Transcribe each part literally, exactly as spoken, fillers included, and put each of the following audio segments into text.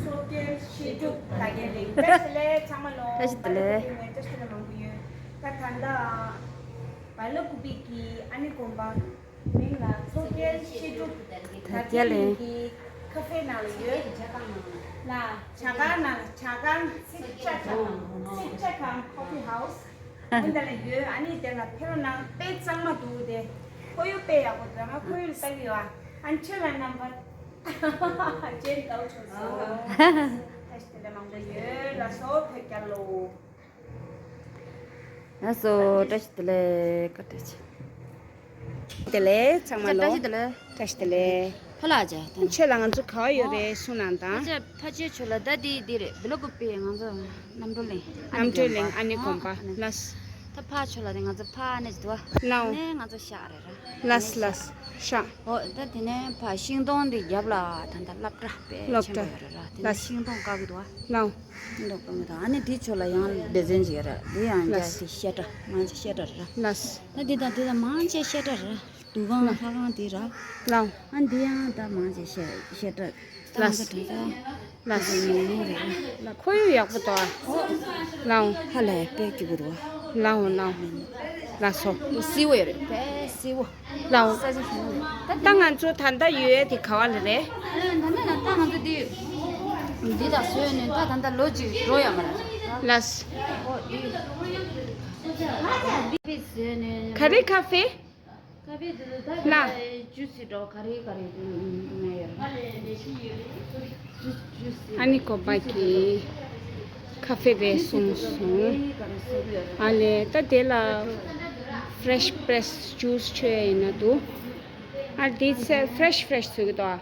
སོ་སྐྱེལ་བཤད་སྒྲུབ་ད་གའི་ལས་བཀྲ་ཤིས་བདེ་ལེགས་ཚང་མ་ལོ། བཀྲ་ཤིས་བདེ་ལེགས། བཀྲ་ཤིས་བདེ་ལེགས་མང་པོ་ཡོད། ད་ད་ལྟ་བ་ལ་ཀུ་པི་གི་ཨ་ནི་དགོན་པ་མིང་ལ་སོ་སྐྱེལ་བཤད་སྒྲུབ་ད་གའི་ལས་ཀྱི་ཁ་ཧྥེ་ནང་ལ་ཡོད། ལ་ཇ་གར་ནང་ཇ་གར་སིག་ཆ་ཁང་སིག་ཆ་ཁང་ཁོ་ཕི་ཧའུ་སི། ཨ་ནི་དེ་ལ་ཡོད། ཨ་ནི་དེ་ལ་ཕེབས་རོགས་གནང་། དཔེ་གཙང་མ་འདུག་དེ། ཁོར་ཡུག་དཔེ་ཡག་པོ་འདུག་ང་ཁོར་ཡུག་ལྟ་གི་ཡོད། ཨ་ནི་ཁྱོད་ལ་རྣམ་པ་ཅན་དགའ་བོ་བྱུང་སོང་། བཀྲ་ཤིས་བདེ་ལེགས་མང་པོ་ཡོད། ལགས་སོ། བོད་རྒྱལ་ལོ། ལགས་སོ། བཀྲ་ཤིས་བདེ་ལེགས། བཀའ་དྲིན་ཆེ། བདེ་ལེགས་ཚང་མ་ལོ། བཀྲ་ཤིས་བདེ་ལེགས། བཀྲ་ཤིས་བདེ་ལེགས། ཕ་ལགས་ཅག་ད་ཁྱོད་ལ་ང་ཚོ་ག་བ་ཡོད་རེད་གསུང་གནང་དང་། ཕ་ཆེ་ཕ་ཆེ་ཆོས་ལ་ད་འདི་འདི་རེད། བི་ལོ་ཀུ་པི་ང་ཚོ་རྣམ་གྲོལ་གླིང་ཨ་ནི་རྣམ་གྲོལ་གླིང་ཨ་ནི་དགོན་པ། ལགས། ད་ཕ་ཆོས་ལ་དེ་ང་ཚོ་ཕ་ཨ་ནི་འདུག་བ། ལགས། ནས་ང་ཚོ་ཤག་རེད་ར། ལགས་ལགས་ཤག་ཨོ་ད་དེ་ནས་ཕ་ཤིང་སྡོང་འདི་རྒྱབ་ལ་ད་ད་སློབ་གྲྭ་དཔེ་ཆེན་པོ་ཡོད་རེད་ར། དེ་ནས་ཤིང་སྡོང་བཀག་གི་འདུག་བ། ལགས། ཤིང་སྡོང་བཀག་གི་འདུག་ཨ་ནི་དེ་ཆོས་ལ་ཡང་སྡེ་ཚན་ཅིག་ཡོད་རེད། དེ་ཡང་རྒྱ་དེ་བཤད་གྲྭ་མང་ཆེ་བཤད་གྲྭ་རེད་ར། ལགས། ད་འདི་དང་འདི་དང་མང་ཆེ་བཤད་གྲྭ་རེད། འདུ་ཁང་ལྷ་ཁང་དེ་ར། ལགས། ཨ་འདི་ཡང་ད་མང་ཆེ་བཤད་བཤད་གྲྭ། ད་ང་ཚོ་དྲན་ཚོ། ལགས། ལགས། ཁོར་ཡུག་ཡག་པོ་འདུག་ཨ། ལགས། ཧ་ལས་དཔེ་སྐྱིད་པོ་འདུག་ཨ། ལགས་ལགས། ལགས་སོ། དཔེ་བསིལ་བོ་ཡོད་རེད། དཔེ་བསིལ་བོ། ལགས། ས་ཆ་ཞིག་ད་ང་ཚོ་ད་ལྟ་ཡོད་ཡ་དེ་ག་བ་ལ་རེད། ད་ལྟ་ང་ཚོ་འདི་འདི་དང་བཟོས་ནས་ད་ད་ལྟ་ལོ་གཅིག་འགྲོ་ཡ་མ་རེད། ལགས། ཨོ་འདི། ག་རེ་ཁ་ཧྥེ། ཁ་ཧྥེ་དེ་ཚོ་ད་ལ། ཇུ་སི་འགྲོ་ག་རེ་ག་རེ་ཡོད། ཨ་ནི་དགོན་པ་གི་ཁ་ཧྥེ་རེད་གསུངས་སོང་། ཨ་ལས་ད་དེ་ལ་ཕྲེཤ་པྲེས་ཇུས་མཆོད་ཡ་ཡིན་ན་འདུག་ཨ་དེ་ཚེ་ཕྲེཤ་ཕྲེཤ་བཟོ་གི་འདུག་ཨ།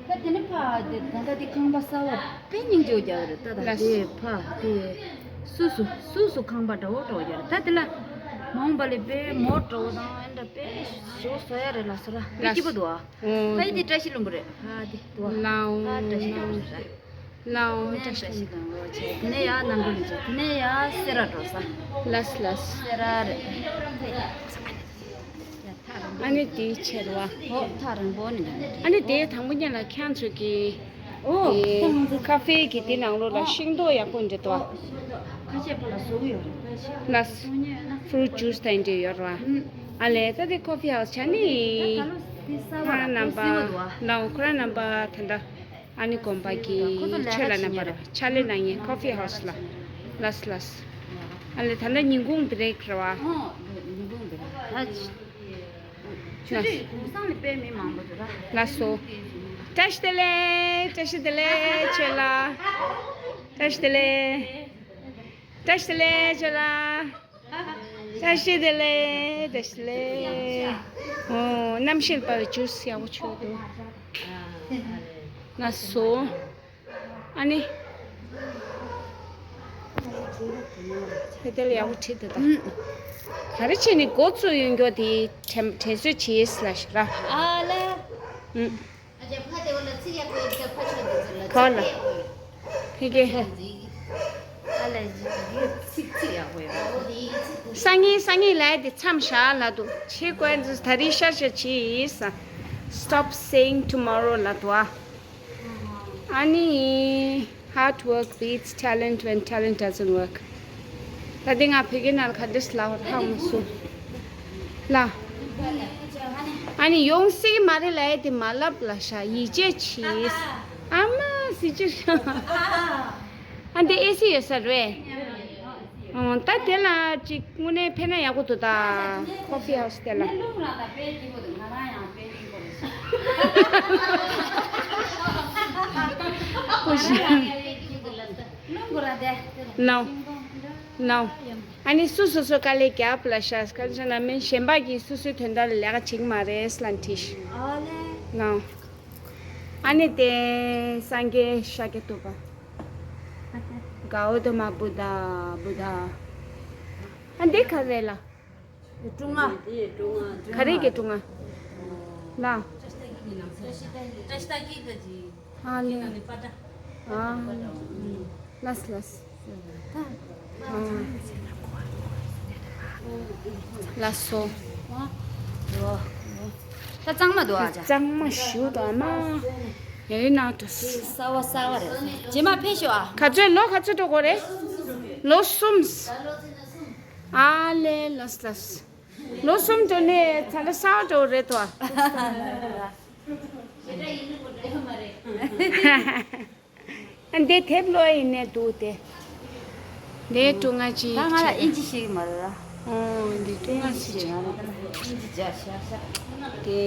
ད་དེ་ནས་ཕ་དེ་ད་ལྟ་དེ་ཁང་པ་གསར་བ་དཔེ་སྙིང་རྗེ་རྒྱག་རེད། ད་ད་ལགས། དེ་ཕ་དེ་སུ་སུ་སུ་སུ་ཁང་པ་འདྲ་བོ་འགྲོ་རྒྱག་རེད། ད་དེ་ལ་མ་འོངས་པ་ལས་དཔེ་མོ་འདྲ་བོ་དང་ཨེ་འདྲ་དཔེ་ཞོ་བཟོ་ཡ་རེད། ལགས་སོ་ར་དཔེ་ལགས། སྐྱིད་པོ་འདུག་ཨ། ཨོ། ཕ་ཡི་དེ་བཀྲ་ཤིས་ལྷུན་པོ་རེད། ཕ་དེ་འདུག་ཨ། ལའོ་ཕ་བཀྲ་ཤིས་ལྷུན་པོ་རེད། ལའོ་ནས་བཀྲ་ཤིས་ལྷུན་པོ་བྱས། དེ་ནས་ཡ་ནམ་རྒྱུན་ལ་བྱས། དེ་ནས་ཡ་སེ་ར་འགྲོ་ས། ལགས་ལགས། སེ་ར་རེད། ཨ་ནི་དེའི་ཕྱིར་བ། ཨོ་ཐག་རིང་པོ་ནས་ལ། ཨ་ནི་དེའི་དང་པོ་ཉིད་ལ་ཁྱེད་ཚོས་ཀྱི་ཨོ་དེ་ཁ་ཧྥེ་གི་དེ་ནང་ལོགས་ལ་ཤིང་ཏོག་ཡག་པོ་འདྲ་འདུག་ཁ་ཤས་པ་ལ་བཟོ་གི་ཡོད་རེད། ལགས། ཕུ་རུ་ཊི་ཇུས་དང་འདྲ་ཡོད་རེད་བ། ཨ་ལས་ད་དེ་ཁོ་ཕི་ཧའུ་སི་བྱས་ནི། ཁོ་རང་རྣམ་པ་ལའོ་ཁོ་རང་རྣམ་པ་ད་ལྟ། ཨ་ནི་དགོན་པ་གི་ཆོས་ལ་རྣམ་པར་ཕྱག་ལས་གནང་མཁན་ཁོ་ཕི་ཧའུ་སི་ལ། ལགས་སོ་ལགས་སོ། ཨ་ལས་ད་ལྟ་ཉིན་གུང་བི་རེག་རེད་བ། ཨོ་ཉིན་གུང་བི་རེག་ད་ཆུ་ཚོད་གུང་སེང་ལ་དཔེ་མི་མང་པོ་འདུག་ར། ལགས་སོ། བཀྲ་ཤིས་བདེ་ལེགས། བཀྲ་ཤིས་བདེ་ལེགས་ཁྱོད་ལ། བཀྲ་ཤིས་བདེ་ལེགས། བཀྲ་ཤིས་བདེ་ལེགས་ཁྱོད་ལ། བཀྲ་ཤིས་བདེ་ལེགས། བཀྲ་ཤིས་བདེ་ལེགས། ཨོ་རྣམ་ཤེས་པར་ཇུས་ཡག་པོ་མཆོད་འདུག་ལགས་སོ། ཨ་ནི། དེ་དེ་ལ་ཡག་པོ་བྲིས་འདུག་ད། ག་རེ་བྱས་ནས་འགོ་བཙུགས་ཡོད་མགྱོགས་དེ་དྲན་དྲན་གསོ་བྱེད་ལ་ཞིག་ར། ཨ་ལ། ཨུ། ག་ལ། ཕ་གི། སང་ཉིན་སང་ཉིན་ལབ་དེ་མཚམས་བཞག་ལབ་འདུག་ཆེ་ཀོན་ཙི་ད་རེས་ཤར་ཤར་བྱེད་ཡིན་ས། Stop saying tomorrow ལབ་འདུག་ཨ། ཨ་ནི། Hard work beats talent when talent doesn't work. ད་དེ་ང་བོད་སྐད་ནང་ལ་ག་འདྲས་ལབ་པ་ཧ་མ་སོང་། ལ། ཨ་ནི་ཡོང་སྲིད་ཀྱི་མ་རེད་ལབ་ཡ་དེ་མ་ལབ་ལ་ཤག་ཡིད་ཆེས་བྱེད། ཨ་མ་སྲིད་ཅིག་ཨ་འདི་ཨེ་སི་ཡོད་ས་རེད། ཨོ་ད་དེ་ལ་ཅིག་དངོས་གནས་ཕན་ན་ཡག་པོ་འདུག་ད་ཁོ་ཕི་ཧའུ་སི་དེ་ལ། ཀུ་ཤི། ནའོ། ནའོ། ཨ་ནི་སུ་སོ་སོ་དཀའ་ལས་རྒྱབ་ལ་ཤག་སྐད་ཆ་ན་མིན་གཞན་པ་གིས་སོ་སོའི་དོན་དག་ལ་ལས་ཀ་བྱེད་ཀྱི་མ་རེད་ལན་ཁྲིད། ཨོ་ལེ། ནའོ། ཨ་ནི་དེ་སངས་རྒྱས་ཤཱཀྱ་ཐུབ་པ། གའོ་ཏ་མ་བུདྡྷ་བུདྡྷ། ཨ་འདི་ག་རེ་ལ། ཀྲུང་ཨ། ག་རེ་གི་ཀྲུང་ཨ། ལ། ཨ་ལེ། ཨ། ལགས་ལགས། ཨ། ལགས་སོ། ད་གཙང་མ་འདུག་ཨ་ཅག་གཙང་མ་ཞིག་འདུག་ཨ་མ། ཡ་ཡིན་ན་འགྲོ། གསར་བ་གསར་བ་རེད། རྗེས་མ་ཕེབས་ཤོག་ཨ། ག་ཚོད་ལོ་ག་ཚོད་འགྲོ་དགོས་རེད། ལོ་གསུམ། ཨ་ལེ་ལགས་ལགས། ལོ་གསུམ་འགྲོ་ནས་ཚ་ལ་གསར་འགྲོ་རེད་དོ། ཨ་འདི་དེབ་ཀློག་ཡིན་ནས་འདུག་སྟེ། འདི་ཀྲུང་ང་ཅི། ད་ང་ལ་ཨིན་ཇི་ཤེས་ཀྱི་མ་རེད་ར། ཨོ་འདི་ཀྲུང་ང་ཅི། ཨིན་ཇི་ཤེས་ང་ལ་ཨིན་ཇི་སྦྱར་ཤག་ཤག་དེ།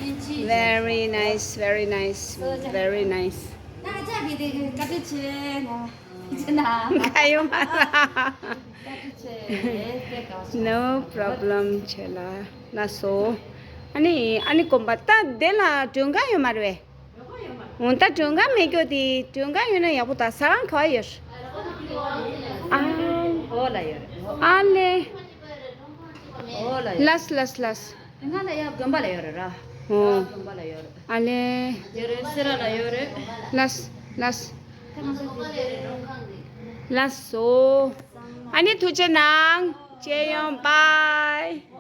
ཨིན་ཇི། Very nice, very nice, very nice. ད་ཅག་གི་དེ་གི་བཀའ་དྲིན་ཆེ་ན། ཆེ་ན། ད་ཡོང་མ་ལ། བཀའ་དྲིན་ཆེ། དཔེ་དགའ་བ། No problem ཆེ་ལ། ལགས་སོ། ཨ་ནི་ཨ་ནི་དགོན་པ་ད་དེ་ལ་མགྲོན་ཁང་ཡོད་མ་རེད་པས། འོ་ད་མགྲོན་ཁང་མེད་རྒྱུ་དེ་མགྲོན་ཁང་ཡོད་ན་ཡག་པོ་ད། ཟ་ཁང་ག་པར་ཡོད། ཨ། འོ་ལ་ཡོད་རེད། ཨ་ལེ། འོ་ལ་ཡོད། ལགས་ལགས་ལགས། ང་ལ་ཡ་དགོན་པ་ལ་ཡོད་རེད་ར། འོ། དགོན་པ་ལ་ཡོད་རེད། ཨ་ལེ། ཡོད་རེད། སེ་ར་ལ་ཡོད་རེད། ལགས་ལགས། ལགས་སོ། ཨ་ནི་ཐུགས་རྗེ་གནང་། མཇལ་ཡོང་། Bye།